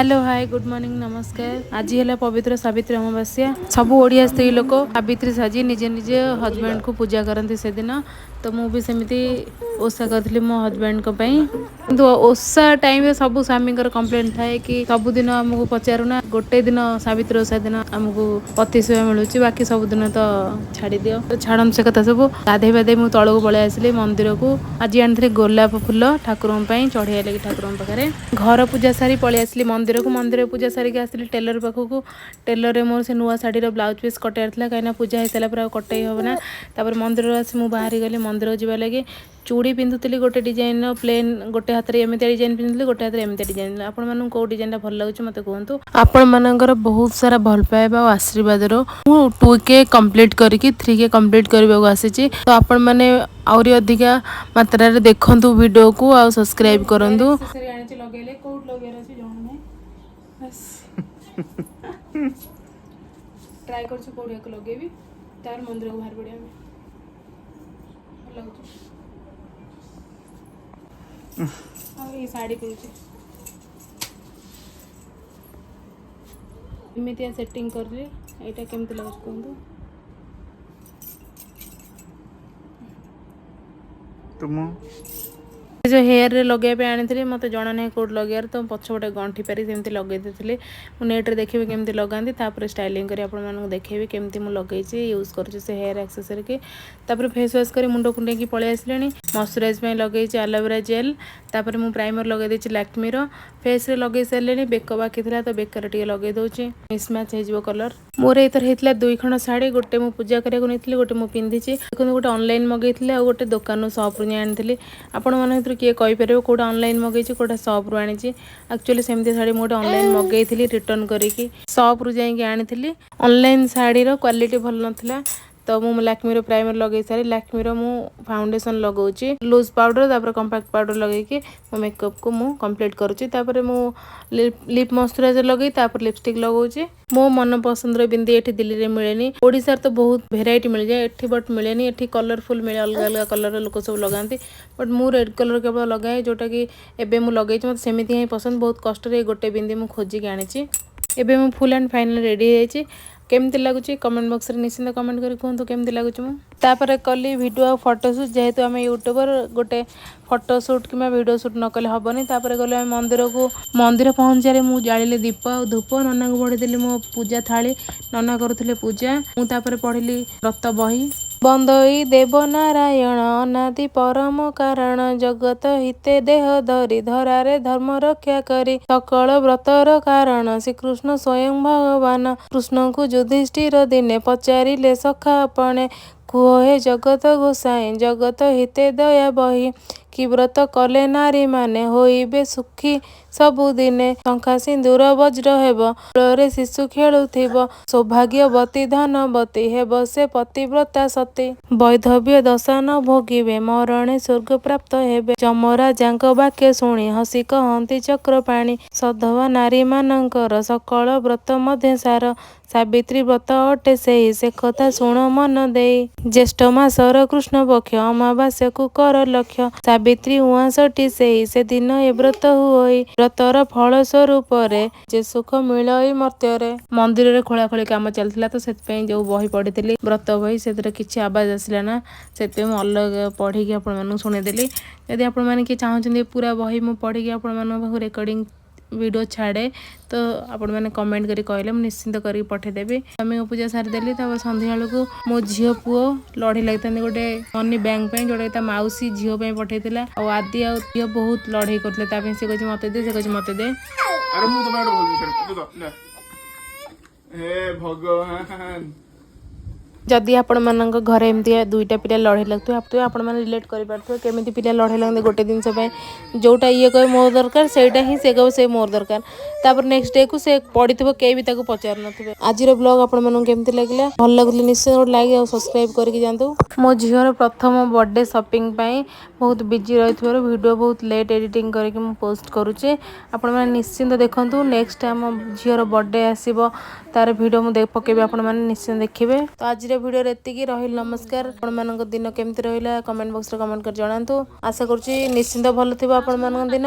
Hello, ହାଏ, good morning, ନମସ୍କାର। ଆଜି ହେଲା ପବିତ୍ର ସାବିତ୍ରୀ ଅମାବାସ୍ୟା। ସବୁ ଓଡ଼ିଆ ସ୍ତ୍ରୀ ଲୋକ ସାବିତ୍ରୀ ସାଜି ନିଜେ ନିଜେ ହଜବେଣ୍ଡକୁ ପୂଜା କରନ୍ତି ସେଦିନ। ତ ମୁଁ ବି ସେମିତି ଓଷା କରିଥିଲି ମୋ ହଜବେଣ୍ଡଙ୍କ ପାଇଁ। କିନ୍ତୁ ଓଷା ଟାଇମ୍ରେ ସବୁ ସ୍ୱାମୀଙ୍କର କମ୍ପ୍ଲେନ୍ ଥାଏ କି ସବୁଦିନ ଆମକୁ ପଚାରୁନା, ଗୋଟେ ଦିନ ସାବିତ୍ରୀ ଓଷା ଦିନ ଆମକୁ ପତି ସେବା ମିଳୁଛି, ବାକି ସବୁଦିନ ତ ଛାଡ଼ିଦିଅ। ତ ଛାଡ଼ନ୍ତୁ ସେ କଥା ସବୁ। ଗାଧେଇ ବାଧେଇ ମୁଁ ତଳକୁ ପଳେଇ ଆସିଲି ମନ୍ଦିରକୁ। ଆଜି ଆଣିଥିଲି ଗୋଲାପ ଫୁଲ ଠାକୁରଙ୍କ ପାଇଁ ଚଢ଼େଇବା ଲାଗି ଠାକୁରଙ୍କ ପାଖରେ। ଘର ପୂଜା ସାରି ପଳେଇ ଆସିଲି ମନ୍ଦିରକୁ। ମନ୍ଦିର ପୂଜା ସାରିକି ଆସିଲି ଟେଲର ପାଖକୁ। ଟେଲରରେ ମୋର ସେ ନୂଆ ଶାଢ଼ୀର ବ୍ଲାଉଜ ପିସ୍ କଟାଇବାର ଥିଲା, କାହିଁକିନା ପୂଜା ହେଇସାରିଲା ପରେ ଆଉ କଟେଇ ହେବ ନା। ତାପରେ ମନ୍ଦିରରୁ ଆସି ମୁଁ ବାହାରି ଗଲି ମନ୍ଦିରକୁ ଯିବା ଲାଗି। ଚୁଡ଼ି ପିନ୍ଧୁଥିଲି ଗୋଟେ ଡିଜାଇନର ପ୍ଲେନ୍, ଗୋଟେ ହାତରେ ଏମିତିଆ ଡିଜାଇନ ପିନ୍ଧୁଥିଲି, ଗୋଟେ ହାତରେ ଏମିତିଆ ଡିଜାଇନ। ଆପଣମାନଙ୍କୁ କେଉଁ ଡିଜାଇନଟା ଭଲ ଲାଗୁଛି, ମୋତେ କୁହନ୍ତୁ। ଆପଣମାନଙ୍କର ବହୁତ ସାରା ଭଲ ପାଇବା ଆଉ ଆଶୀର୍ବାଦରୁ ମୁଁ 2K complete କରିକି 3K complete କରିବାକୁ ଆସିଛି। ତ ଆପଣମାନେ ଆହୁରି ଅଧିକା ମାତ୍ରାରେ ଦେଖନ୍ତୁ ଭିଡ଼ିଓକୁ ଆଉ ସବସ୍କ୍ରାଇବ୍ କରନ୍ତୁ। ଆଣିଛି ଲଗେଇଲେ, କୋଉଠି ଲଗେଇବାର ଅଛି ଜଣା ନାହିଁ। ବାସ୍ ଟ୍ରାଏ କରୁଛୁ କୋଉଠି ୟାକୁ ଲଗେଇବି। ତାପରେ ମନ୍ଦିରକୁ ବାହାରି ପଡ଼ିବା ଆମେ। ଭଲ ଲାଗୁଛି। ଆଉ ଏଇ ଶାଢ଼ୀ ପିନ୍ଧୁଛି, ଏମିତିଆ ସେଟିଂ କରିଲି। ଏଇଟା କେମିତି ଲାଗୁଛି କୁହନ୍ତୁ। ତୁମ ଯେଉଁ ହେୟାରରେ ଲଗେଇବା ପାଇଁ ଆଣିଥିଲି, ମୋତେ ଜଣା ନାହିଁ କେଉଁଠି ଲଗେଇବାର। ତ ମୁଁ ପଛପଟେ ଗଣ୍ଠି ପାରି ସେମିତି ଲଗେଇ ଦେଇଥିଲି। ମୁଁ ନେଟ୍ରେ ଦେଖିବି କେମିତି ଲଗାନ୍ତି, ତାପରେ ଷ୍ଟାଇଲିଂ କରି ଆପଣମାନଙ୍କୁ ଦେଖେଇବି କେମିତି ମୁଁ ଲଗେଇଛି, ୟୁଜ୍ କରୁଛି ସେ ହେୟାର ଆକ୍ସେସରି କି। ତାପରେ ଫେସ୍ ୱାଶ୍ କରି ମୁଣ୍ଡ କୁଣ୍ଡେଇକି ପଳେଇ ଆସିଲେଣି। ମଶ୍ଚରାଇଜ୍ ପାଇଁ ଲଗେଇଛି ଆଲୋଭେରା ଜେଲ୍। ତାପରେ ମୁଁ ପ୍ରାଇମର ଲଗେଇ ଦେଇଛି ଲାକ୍ମିର। ଫେସ୍ରେ ଲଗେଇ ସାରିଲିଣି, ବେକ ବାକି ଥିଲା, ତ ବେକରେ ଟିକେ ଲଗେଇ ଦେଉଛି, ମିସମ୍ୟାଚ୍ ହେଇଯିବ କଲର୍। ମୋର ଏଥର ହେଇଥିଲା ଦୁଇ ଖଣ୍ଡ ଶାଢ଼ୀ। ଗୋଟେ ମୁଁ ପୂଜା କରିବାକୁ ନେଇଥିଲି, ଗୋଟେ ମୁଁ ପିନ୍ଧିଛି। ଦେଖନ୍ତୁ, ଗୋଟେ ଅନଲାଇନ୍ ମଗେଇଥିଲି ଆଉ ଗୋଟେ ଦୋକାନରୁ ସପ୍ରୁ ଯାଇ ଆଣିଥିଲି। ଆପଣମାନଙ୍କ ଭିତରୁ କିଏ କହିପାରିବ କେଉଁଟା ଅନଲାଇନ୍ ମଗେଇଛି, କେଉଁଟା ସପ୍ରୁ ଆଣିଛି? ଆକ୍ଚୁଆଲି ସେମିତି ଶାଢ଼ୀ ମୁଁ ଗୋଟେ ଅନଲାଇନ୍ ମଗେଇଥିଲି, ରିଟର୍ନ କରିକି ସପ୍ରୁ ଯାଇକି ଆଣିଥିଲି। ଅନଲାଇନ୍ ଶାଢ଼ୀର କ୍ୱାଲିଟି ଭଲ ନଥିଲା। ତ ମୁଁ ଲାକ୍ମିର ପ୍ରାଇମର ଲଗେଇ ସାରି ଲାକ୍ମିର ମୁଁ ଫାଉଣ୍ଡେସନ୍ ଲଗାଉଛି, ଲୁଜ୍ ପାଉଡ଼ର, ତାପରେ କମ୍ପାକ୍ଟ ପାଉଡ଼ର ଲଗେଇକି ମୋ ମେକଅପ୍କୁ ମୁଁ କମ୍ପ୍ଲିଟ୍ କରୁଛି। ତାପରେ ମୁଁ ଲିପ୍ ମଶ୍ଚରାଇଜର ଲଗେଇ ତାପରେ ଲିପଷ୍ଟିକ୍ ଲଗାଉଛି। ମୋ ମନ ପସନ୍ଦର ବିନ୍ଦି ଏଠି ଦିଲ୍ଲୀରେ ମିଳେନି। ଓଡ଼ିଶାରେ ତ ବହୁତ ଭେରାଇଟି ମିଳିଯାଏ, ଏଠି ବଟ୍ ମିଳେନି। ଏଠି କଲରଫୁଲ୍ ମିଳେ, ଅଲଗା ଅଲଗା କଲର୍ର ଲୋକ ସବୁ ଲଗାନ୍ତି, ବଟ୍ ମୁଁ ରେଡ଼୍ କଲର୍ କେବଳ ଲଗାଏ, ଯେଉଁଟାକି ଏବେ ମୁଁ ଲଗେଇଛି। ମୋତେ ସେମିତି ହିଁ ପସନ୍ଦ। ବହୁତ କଷ୍ଟରେ ଏଇ ଗୋଟେ ବିନ୍ଦି ମୁଁ ଖୋଜିକି ଆଣିଛି। ଏବେ ମୁଁ ଫୁଲ୍ ଆଣ୍ଡ ଫାଇନାଲ୍ ରେଡ଼ି ହେଇଯାଇଛି। କେମିତି ଲାଗୁଛି, କମେଣ୍ଟ ବକ୍ସରେ ନିଶ୍ଚିନ୍ତ କମେଣ୍ଟ କରି କୁହନ୍ତୁ କେମିତି ଲାଗୁଛି ମୁଁ। ତାପରେ କଲି ଭିଡ଼ିଓ ଆଉ ଫଟୋ ସୁଟ୍। ଯେହେତୁ ଆମେ ୟୁଟ୍ୟୁବର, ଗୋଟେ ଫଟୋ ସୁଟ୍ କିମ୍ବା ଭିଡ଼ିଓ ସୁଟ୍ ନ କଲେ ହେବନି। ତାପରେ ଗଲେ ଆମେ ମନ୍ଦିରକୁ। ମନ୍ଦିର ପହଞ୍ଚିବାରେ ମୁଁ ଜାଳିଲି ଦୀପ ଆଉ ଧୂପ। ନନାଙ୍କୁ ବଢ଼େଇଦେଲି ମୋ ପୂଜା ଥାଳି। ନନା କରୁଥିଲେ ପୂଜା, ମୁଁ ତାପରେ ପଢ଼ିଲି ବ୍ରତ ବହି। ବନ୍ଦଇ ଦେବ ନାରାୟଣ ଅନାଦି ପରମ କାରଣ, ଜଗତ ହିତେ ଦେହ ଧରି ଧରାରେ ଧର୍ମ ରକ୍ଷା କରି, ସକଳ ବ୍ରତର କାରଣ ଶ୍ରୀକୃଷ୍ଣ ସ୍ୱୟଂ ଭଗବାନ। କୃଷ୍ଣଙ୍କୁ ଯୁଧିଷ୍ଠିର ଦିନେ ପଚାରିଲେ ସଖା ଆପଣେ, କୁହ ହେ ଜଗତ ଗୋସାଇଁ ଜଗତ ହିତେ ଦୟା ବହି, କି ବ୍ରତ କଲେ ନାରୀମାନେ ହୋଇବେ ସୁଖୀ ସବୁଦିନେ? ଶଙ୍ଖା ସିନ୍ଦୁର ବଜ୍ର ହେବ, କୋଳରେ ଶିଶୁ ଖେଳୁଥିବ, ସୌଭାଗ୍ୟବତୀ ଧନବତୀ ହେବ ସେ ପତିବ୍ରତା ସତୀ, ବୈଧବ୍ୟ ଦଶା ନ ଭୋଗିବେ, ମରଣେ ସ୍ୱର୍ଗ ପ୍ରାପ୍ତ ହେବେ। ଯମରାଜାଙ୍କ ବାକ୍ୟ ଶୁଣି ହସି କହନ୍ତି ଚକ୍ରପାଣି, ସଧବା ନାରୀମାନଙ୍କର ସକଳ ବ୍ରତ ମଧ୍ୟେ ସାର, ସାବିତ୍ରୀ ବ୍ରତ ଅଟେ ସେହି, ସେ କଥା ଶୁଣ ମନ ଦେଇ। ଜ୍ୟେଷ୍ଠ ମାସର କୃଷ୍ଣପକ୍ଷ ଅମାବାସ୍ୟାକୁ କର ଲକ୍ଷ୍ୟ, ସାବିତ୍ରୀ ଉଆଁସଟି ସେହି, ସେଦିନ ଏ ବ୍ରତ ହୁଅଇ, ବ୍ରତର ଫଳ ସ୍ୱରୂପରେ ଯେ ସୁଖ ମିଳଇ ମର୍ତ୍ତ୍ୟରେ। ମନ୍ଦିରରେ ଖୋଳାଖୋଳି କାମ ଚାଲିଥିଲା, ତ ସେଥିପାଇଁ ଯେଉଁ ବହି ପଢ଼ିଥିଲି ବ୍ରତ ବହି, ସେଥିରେ କିଛି ଆବାଜ ଆସିଲା ନା, ସେଥିପାଇଁ ମୁଁ ଅଲଗା ପଢ଼ିକି ଆପଣମାନଙ୍କୁ ଶୁଣେଇଦେଲି। ଯଦି ଆପଣମାନେ କିଏ ଚାହୁଁଛନ୍ତି ପୁରା ବହି ମୁଁ ପଢ଼ିକି ଆପଣମାନଙ୍କ ପାଖକୁ ରେକର୍ଡ଼ିଂ ଭିଡ଼ିଓ ଛାଡ଼େ, ତ ଆପଣମାନେ କମେଣ୍ଟ କରି କହିଲେ ମୁଁ ନିଶ୍ଚିନ୍ତ କରିକି ପଠେଇଦେବି। ସ୍ୱାମୀଙ୍କ ପୂଜା ସାରିଦେଲି। ତାପରେ ସନ୍ଧ୍ୟାବେଳକୁ ମୋ ଝିଅ ପୁଅ ଲଢ଼େଇ ଲାଗିଥାନ୍ତି ଗୋଟେ ମନି ବ୍ୟାଙ୍କ ପାଇଁ, ଯେଉଁଟାକି ତା ମାଉସୀ ଝିଅ ପାଇଁ ପଠେଇଥିଲା। ଆଉ ଆଦି ଆଉ ଝିଅ ବହୁତ ଲଢ଼େଇ କରୁଥିଲେ ତା ପାଇଁ। ସେ କହୁଛି ମତେ ଦେ, ସେ କହୁଛି ମତେ ଦେ। ଆରେ, ମୁଁ ତ ପାଇଁ ଗୋଟେ ଭଲ ଜିନିଷ ତ ନେ। ହେ ଭଗବାନ! ଯଦି ଆପଣମାନଙ୍କ ଘରେ ଏମିତି ଦୁଇଟା ପିଲା ଲଢ଼େଇ ଲାଗୁଥିବେ, ଆପଣମାନେ ରିଲେଟ୍ କରିପାରୁଥିବେ କେମିତି ପିଲା ଲଢ଼େଇ ଲାଗନ୍ତି ଗୋଟେ ଜିନିଷ ପାଇଁ। ଯେଉଁଟା ଇଏ କହିବେ ମୋର ଦରକାର, ସେଇଟା ହିଁ ସେ କହିବ ସେ ମୋର ଦରକାର। ତାପରେ ନେକ୍ସଟ ଡେକୁ ସେ ପଡ଼ିଥିବ, କେହି ବି ତାକୁ ପଚାରୁନଥିବେ। ଆଜିର ବ୍ଲଗ୍ ଆପଣମାନଙ୍କୁ କେମିତି ଲାଗିଲା? ଭଲ ଲାଗୁଥିଲେ ନିଶ୍ଚୟ ଗୋଟେ ଲାଇକ୍ ଆଉ ସବସ୍କ୍ରାଇବ୍ କରିକି ଯାଆନ୍ତୁ। ମୋ ଝିଅର ପ୍ରଥମ ବର୍ଥଡେ ସପିଂ ପାଇଁ ବହୁତ ବିଜି ରହିଥିବାରୁ ଭିଡ଼ିଓ ବହୁତ ଲେଟ୍ ଏଡ଼ିଟିଂ କରିକି ମୁଁ ପୋଷ୍ଟ କରୁଛି। ଆପଣମାନେ ନିଶ୍ଚିନ୍ତ ଦେଖନ୍ତୁ। ନେକ୍ସଟ ଆମ ଝିଅର ବର୍ଥଡେ ଆସିବ, ତାର ଭିଡ଼ିଓ ମୁଁ ପକେଇବି, ଆପଣମାନେ ନିଶ୍ଚିନ୍ତ ଦେଖିବେ। ତ ଆଜିର ଭିଡ଼ିଓରେ ଏତିକି ରହିଲି। ନମସ୍କାର। ଆପଣମାନଙ୍କ ଦିନ କେମିତି ରହିଲା, କମେଣ୍ଟ ବକ୍ସରେ କମେଣ୍ଟ କରି ଜଣାନ୍ତୁ। ଆଶା କରୁଛି ନିଶ୍ଚିନ୍ତ ଭଲ ଥିବ ଆପଣମାନଙ୍କ ଦିନ।